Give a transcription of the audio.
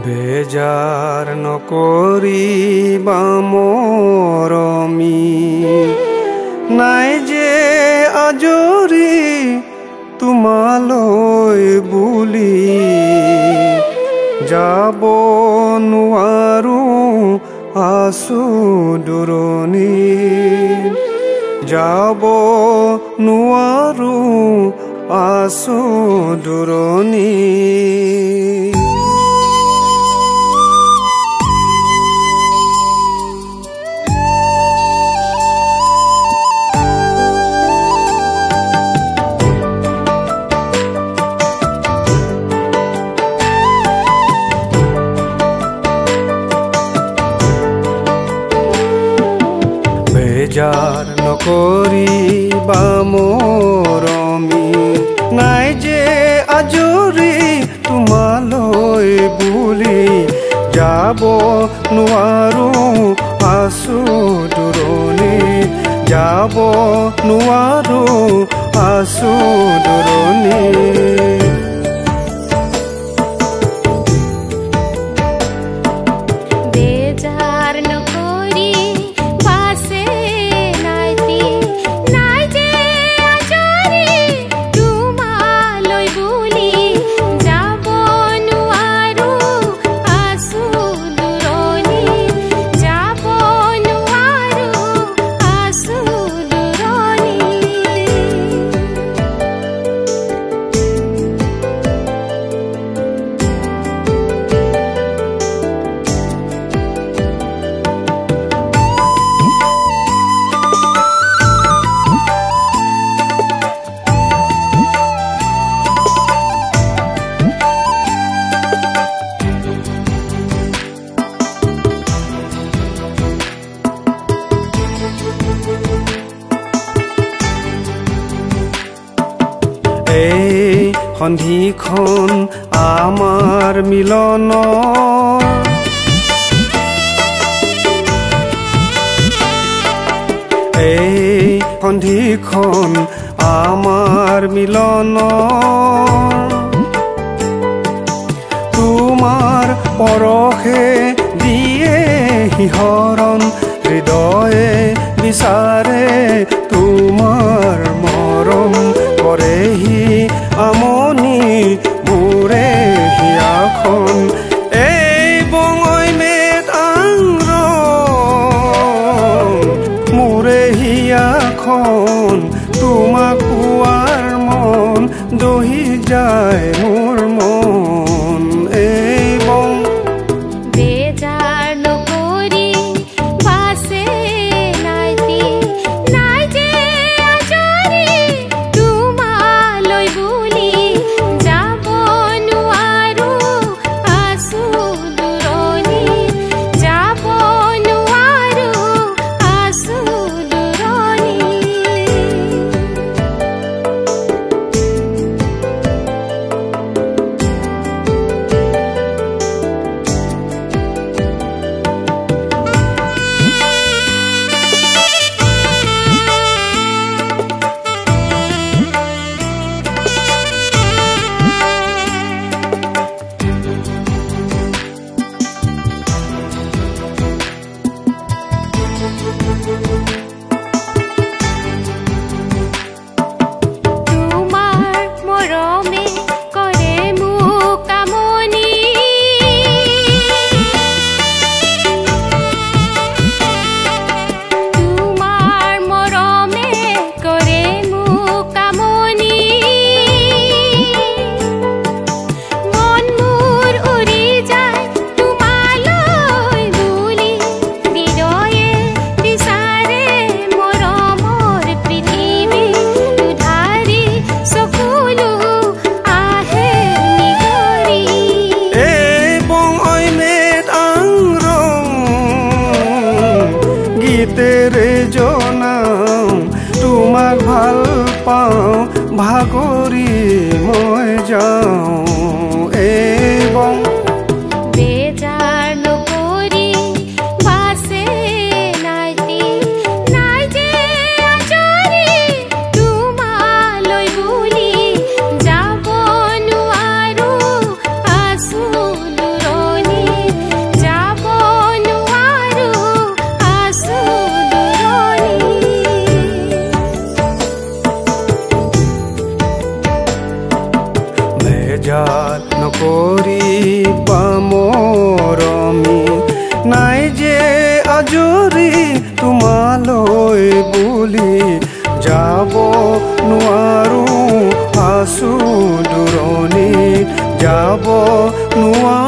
বেজাৰ নকৰিবা মৰমী, নাই যে আজৰি তোমালৈ বুলি, যাব নোৱাৰো আছো দূৰণি, যাব নোৱাৰো আছো দূৰণি। বেজাৰ নকৰিবা মৰমী, নাই যে আজৰি তোমালৈ বুলি, যাব নোৱাৰো আছো দূৰণি, যাব নোৱাৰো আছো দূৰণি। বেজাৰ নকৰি বাসে নাইতি, নাই যে আজৰি তোমালৈ বুলি, যাব নোৱাৰো আছো দূৰণি, যাব নোৱাৰো আছো দূৰণি। এই সন্ধিখন আমাৰ মিলনৰ, এই সন্ধিখন আমাৰ মিলনৰ, তোমাৰ পৰশে দিয়ে শিহৰণ, হৃদয়ে বিচাৰে তোমাৰ মৰম, কৰেহি আমনি মোৰে হিয়াখন। এই বঙই মেট আংৰ মোৰে হিয়াখন, তোমাক পোৱাৰ মন দহি যায় মোৰ মন। এই বং বেজাৰ নকৰি বাসে নাইতি, নাই যে আজৰি তোমালৈ বুলি, যাব নোৱাৰো আছো দূৰণি, যাব নোৱাৰো আছো দূৰণি। তোমাৰ মৰমে কৰে মোক আমনি, তোমাৰ মৰমে কৰে মোক আমনি, মন মোৰ উৰি যায় তোমালৈ বুলি, হৃদয়ে বিচাৰে মৰমৰ পৃথিৱী, দুধাৰি চকুলো আহে নিগৰি। এই বঙই মেট আংৰ গীতেৰে জনাওঁ তোমাক ভাল পাওঁ, ভাগৰি মই যাওঁ। এই বং বেজাৰ নকৰি বাসে নাইতি, নাই যে আজৰি বেজাৰ নকৰিবা মৰমী, নাই যে আজৰি তোমালৈ বুলি যাব নোৱাৰো, আছো দূৰণিত, যাব নোৱাৰো।